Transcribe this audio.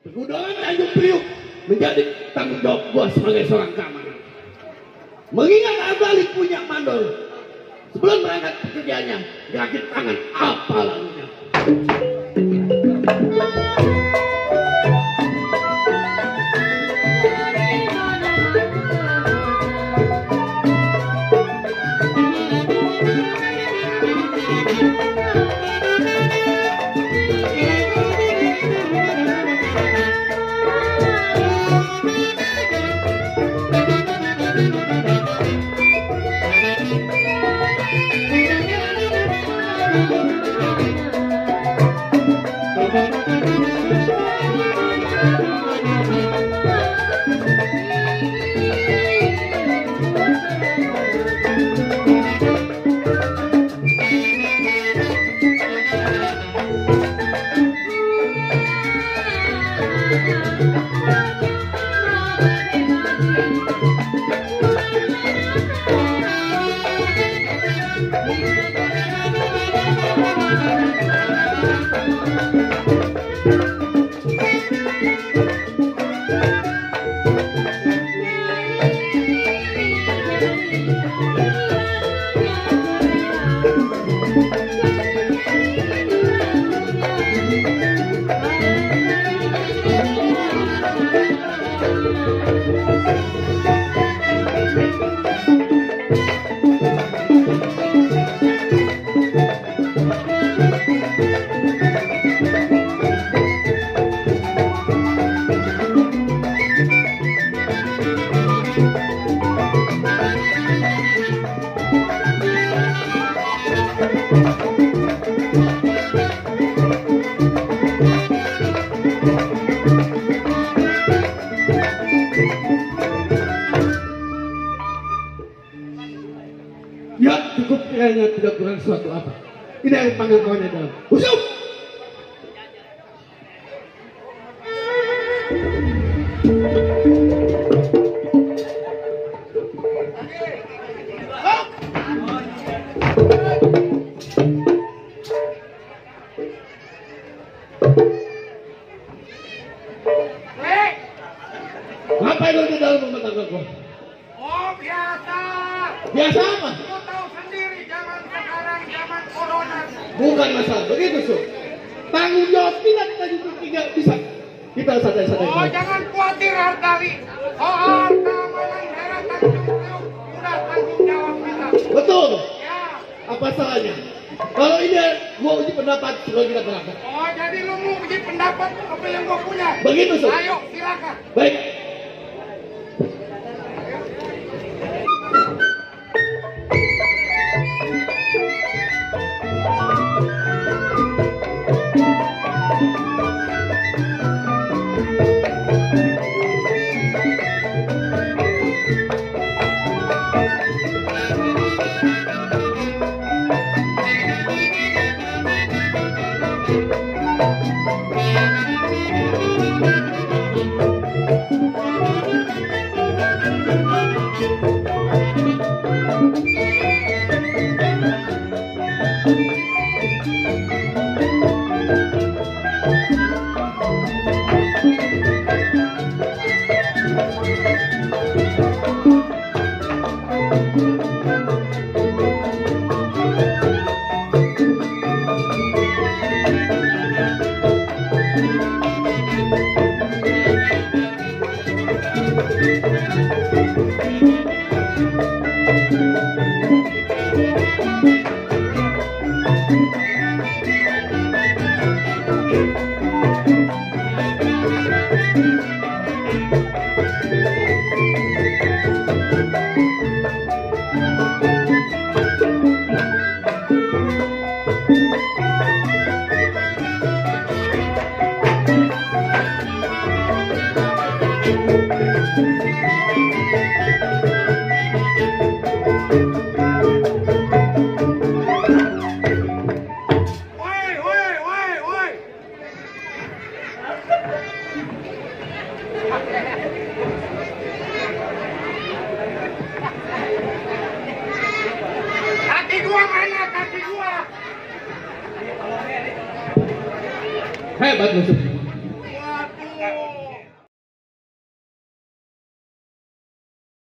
Pergudangan Tanjung Priuk menjadi tanggung jawab gua sebagai seorang keamanan. Mengingat Abdali punya mandor, sebelum berangkat pekerjaannya, dirakit tangan apa lalunya. Ya cukup kiranya tidak kurang suatu apa. Ini yang panggil kawannya dalam. Usuk! Ngapain lu di dalam rumah tangga gua? Oh biasa. Biasa apa? Lu tahu sendiri zaman sekarang zaman corona. Bukan masalah begitu, Su. Tanggung jawab kita juga tidak bisa. Kita sadar-sadar. Oh jangan khawatir Hartali. Soal keamanan daerah Tanjung Priuk sudah tanggung jawab kita. Betul. Ya. Apa salahnya? Kalau ini gua uji pendapat sebelum kita berangkat. Oh jadi lu mau uji pendapat apa yang gua punya? Begitu, Su. Ayo silakan. Baik. Hebat musuh.